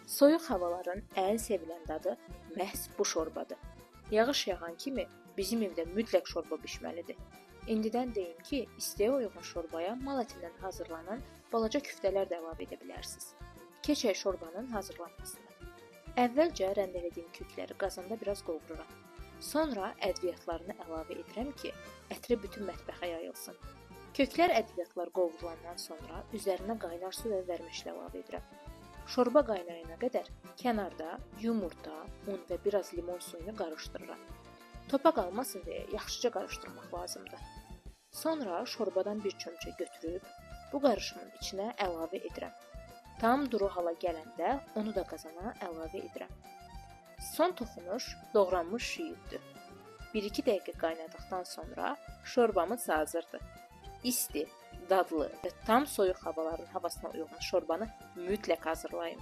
Soyuq havaların ən sevilən dadı məhz bu şorbadır. Yağış yağan kimi bizim evdə mütləq şorba bişməlidir. İndidən deyim ki, isteğe uyğun şorbaya mal ətindən hazırlanan balaca küftələr də əlavə edə bilərsiniz. Keçək şorbanın hazırlanmasına. Əvvəlcə rəndələdiyim kökləri qazanda biraz qovururam. Sonra ədviyyatlarını əlavə edirəm ki, ətri bütün mətbəxə yayılsın. Köklər, ədviyyatlar qovurulandan sonra üzərinə qaynar su və vərməşlə əlavə edirəm. Şorba qaynayana qədər kənarda yumurta, un və biraz limon suyunu qarışdırıram. Topa qalmasın deyə yaxşıca qarışdırmaq lazımdır. Sonra şorbadan bir çömçə götürüb bu qarışımın içinə əlavə edirəm. Tam duru hala gələndə onu da qazana əlavə edirəm. Son toxunuş doğranmış şüyüddür. 1-2 dəqiqə qaynadıqdan sonra şorbamız hazırdır. İsti, dadlı və tam soyuq havaların havasına uyğun şorbanı mütləq hazırlayın.